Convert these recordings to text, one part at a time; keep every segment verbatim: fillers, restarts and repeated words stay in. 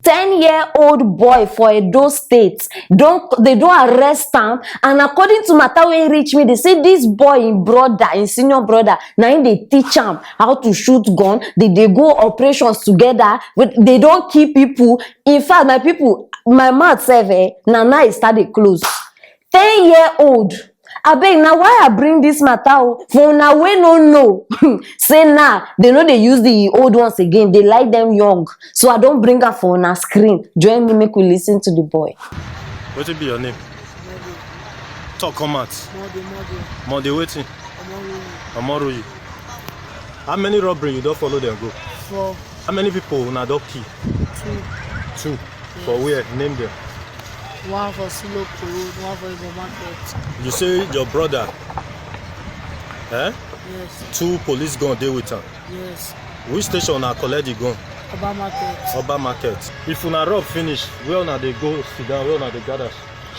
Ten year old boy for Edo State, don they don arrest am, and according to matter wey reach me, they say this boy, im brother, im senior brother, na im dey teach am how to shoot gun. They dey go operations together. They don kill people. In fact, my people, my mouth sef, eh, na now e start dey close. Ten year old. Abeg, na why I bring this matter o. For una wey no know, say now they no dey use the old ones again. They like them young. So I don bring am for una screen. Join me, make we listen to the boy. Wetin be your name? Talk come out. Monday, Monday. Monday wetin? Omoroyi. How many robbery you don follow them go? Four. How many people una don kill? Two. Two. For where? Name them. One for Siloko Road, one for Igbo Market. You say your brother, eh? Yes. Two police gun dey with am. Yes. Which station una collect the gun? Oba Market. Oba Market. If una rob finish, where una dey go sit down, where una dey gather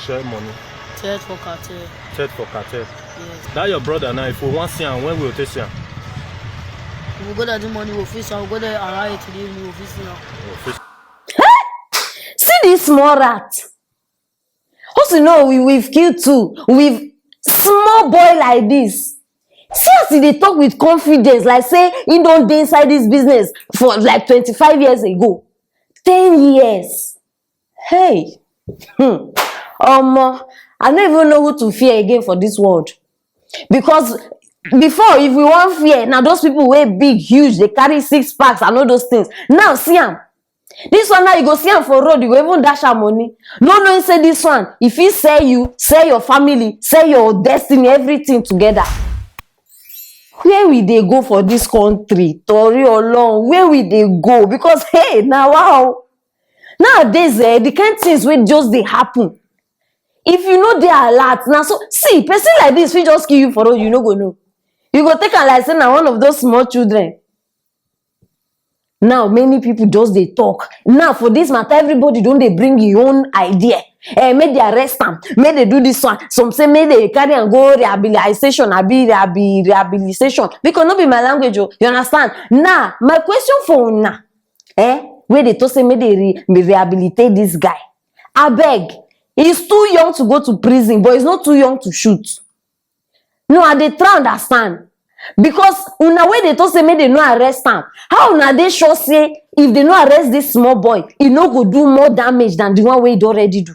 share money? Third for cartel. Third for cartel. Yes. That your brother now, if we wan see am, when we go take see am? We go there the morning, we fit see am. We go there around eight in the evening, we fit see am. We fit See this small rat. Hope you know we we've killed two. We've small boy like this. See as he dey talk with confidence, like say he don dey inside this business for like twenty-five years ago. Ten years. Hey. Hmm. Omo, I no even know who to fear again for this world. Because before, if we wan fear, na those people wey big, huge, dey carry six packs and all those things. Now see am. This one now, you go see am for road, you go even dash am money. No knowing say this one, if he sell you, sell your family, sell your destiny, everything together. Where we dey go for this country, Tori Olorun, where we dey go? Because hey, na wow. Nowadays, eh, the kind things wey just dey happen. If you no dey alert, na so, see, person like this fit just kill you for road, you no go know. You go take am like say na one of those small children. Now many people just dey talk. Now for this matter, everybody don dey bring im own idea. Eh, make they arrest am, make they do this one. Some say make they carry am go rehabilitation, abi rehabi rehabilitation. Because no be my language o, you understand? Now my question for una, eh, wey dey talk say make they re rehabilitate this guy. Abeg, he's too young to go to prison, but he's not too young to shoot. No, I dey try understand. Because una wey dey talk say make they no arrest am, how una dey sure say if they no arrest this small boy, e no go do more damage than the one wey e don already do?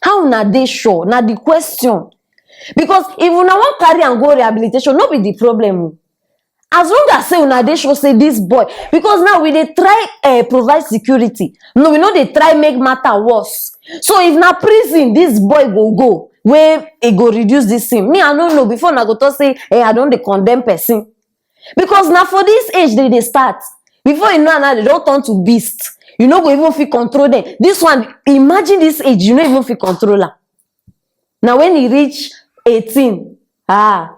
How una dey sure? Na the question. Because if una wan carry am go rehabilitation, no be the problem o. As long as say una dey sure say this boy, because now we dey try uh, provide security. No, we no dey try make matter worse. So if na prison this boy go go, wey e go reduce this thing. Me, I no know. Before una go talk say, eh, I don dey condemn person. Because na for this age they dey start. Before you know, now they don turn to beast. You no go even fit control them. This one, imagine this age, you no even fit control am. Na when he reach eighteen, ah,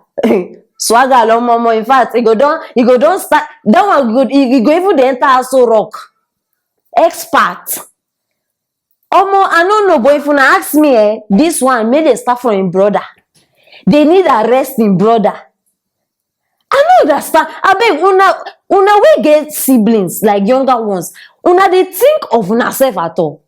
swagger lomomo. In fact, he go don, he go don start. That one go, he, he go even dey enter Aso Rock. Expert. Omo, I no know, but if una ask me, eh, this one make they start from him brother. They need arrest him brother. I no understand. Abeg, una, una wey get siblings, like younger ones, una dey think of una sef at all?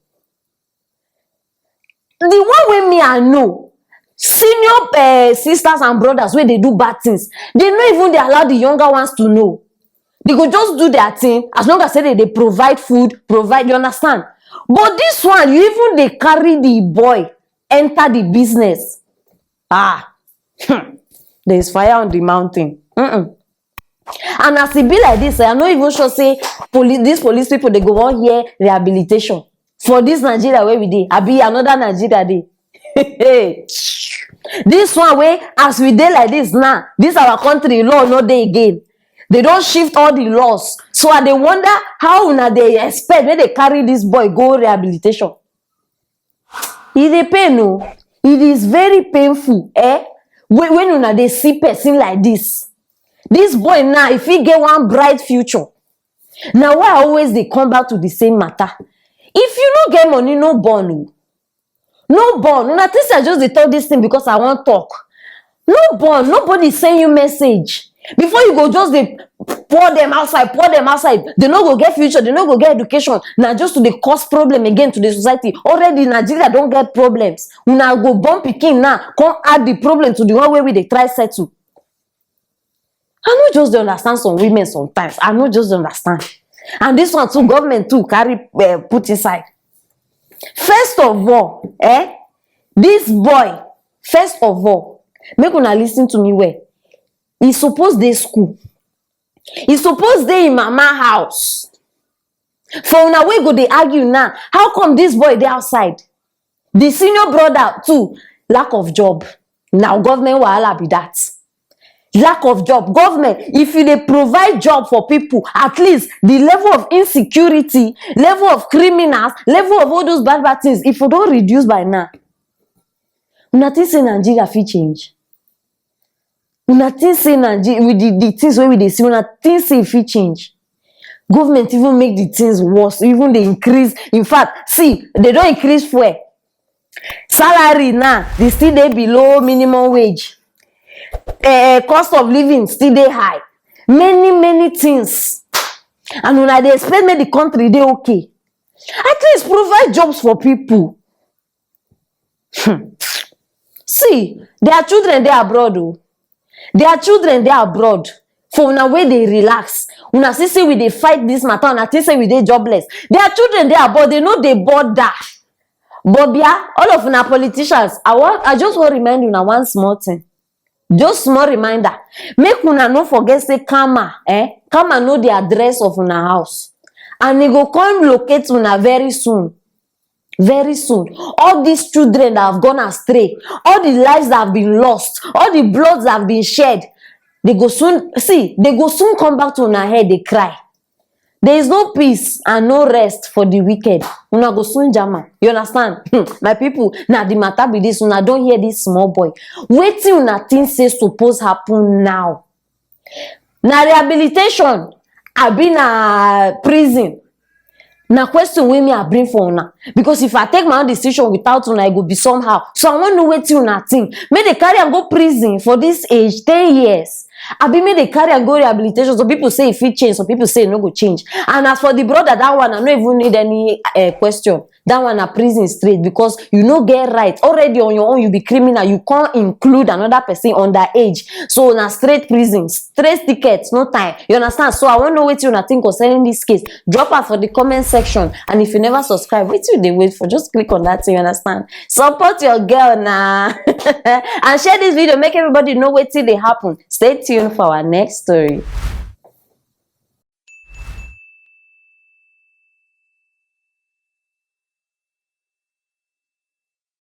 The one wey me I know, senior uh, sisters and brothers wey dey do bad things, they no even dey allow the younger ones to know. They go just do their thing as long as say they dey provide food, provide, you understand? But this one, you even dey carry the boy enter the business. Ah, hmm. There is fire on the mountain. Mm-mm. And as e be like this, I no even sure say police, these police people, they go wan hear rehabilitation for this Nigeria where we dey. Abi another Nigeria dey. This one wey, as we dey like this now, this our country law no dey again. They don shift all the laws. So I dey wonder how una dey expect make they carry this boy go rehabilitation. E dey pain o. It is very painful, eh? When, when una dey see person like this. This boy now, if he get one bright future, na why I always dey come back to the same matter. If you no get money, no born o. No born. Una think say I just dey talk this thing because I wan talk. No born. Nobody send you message. Before you go just dey pour them outside, pour them outside, they no go get future, they no go get education. Na just to dey cause problem again to the society. Already Nigeria don get problems. Una go born pikin now, come add the problem to the one wey we dey try settle. I no just dey understand some women sometimes. I no just dey understand. And this one too, government too carry uh, put inside. First of all, eh, this boy, first of all, make una listen to me well. He suppose dey school. He suppose dey in mama house. For una wey go dey argue now, how come this boy dey outside? The senior brother too, lack of job. Now government wahala be that. Lack of job. Government, if you dey provide job for people, at least the level of insecurity, level of criminals, level of all those bad bad things, if you don reduce by now, una think say Nigeria fit change? Una think say Nigeria, with the, the things wey we dey see, una think say e fit change? Government even make the things worse, even dey increase. In fact, see, they don increase fuel. Salary now, they still dey below minimum wage. Uh, cost of living still dey high. Many, many things. And una dey expect make the country dey okay. At least provide jobs for people. Hmm. See, their children dey abroad o. Their children dey abroad. For una wey dey relax, una see say we dey fight this matter, una think say we dey jobless. Their children dey abroad, they no dey bother. But bia, all of una politicians, I wan, I just wan remind una one small thing. Just small reminder. Make una no forget say karma, eh? Karma know the address of una house. And e go come locate una very soon. Very soon. All these children that have gone astray, all the lives that have been lost, all the bloods that have been shed, they go soon, see, they go soon come back to una head, they cry. There is no peace and no rest for the wicked. Una go soon jam am. You understand? Hmm, my people, na the matter be this. Una don hear this small boy. Wetin una think say suppose happen now? Na rehabilitation, abi na prison? Na question wey me I bring for una, because if I take my own decision without una, e go be somehow. So I wan know wetin una think. Make they carry am go prison for this age, ten years? Abi make they carry am go rehabilitation? Some people say e fit change, some people say e no go change. And as for the brother, that one I no even need any uh, question. That one na prison straight, because you no get right. Already on your own, you be criminal. You can't include another person underage. So na straight prison, straight ticket, no time. You understand? So I wan know wetin una think concerning this case. Drop am for the comment section. And if you never subscribe, wetin you dey wait for? Just click on that thing, you understand? Support your girl na. And share this video, make everybody know wetin dey happen. Stay tuned for our next story.